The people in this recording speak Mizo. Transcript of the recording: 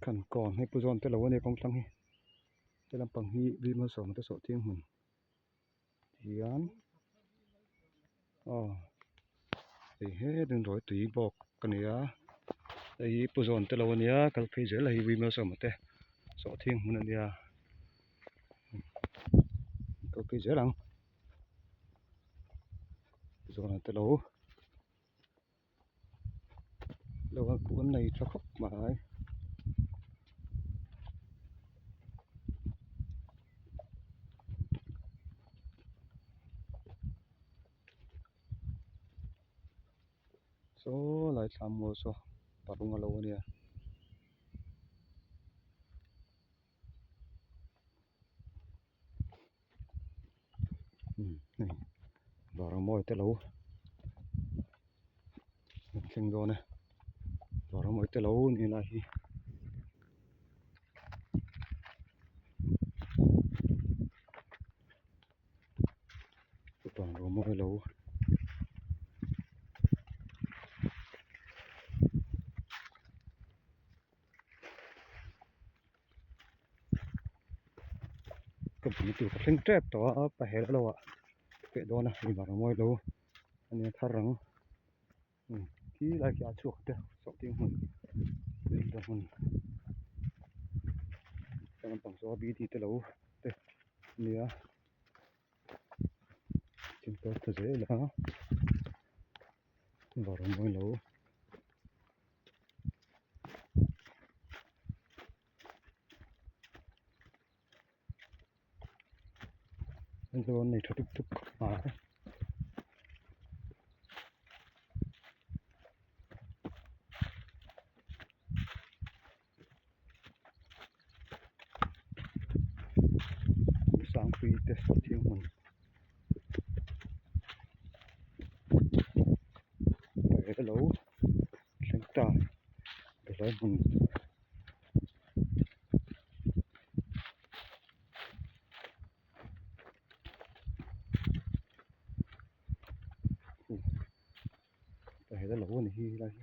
Khankawn hei pu zawn te lo a nia kawng tlang hi he lampang hi ri malsawma te sawh thiang hmun tihian aw hei hetin ruai tui bawk a ni a hei hi pu zawn te lo a nia kal phei zel a hei ri malsawma te sawh thiang hmun a nia kal phei zel ang pu zawna te lo. Lo an pawh an nei tha khawp mai. Saw lai thlam mual saw parung a lo ania. Hei Vawramawi te lo an thleng dawn e Vawramawi te lo ni lai hi Vawramawi lo. Ka bul tur ka thleng tep tawh a pa hel lo ah feh dawn a hei var a mawi lo a nia thar ang khi lai khi a chhuak te sawh ting hmun tui hmun heng lampang saw b d te lo te a nia thil pawh tha zel a var a mawi lo. An nei tha tuk tuk khawp mai. Sangpui te thil hmun hello thleng ta helai hmun. Hela lo a ni hi helai hi.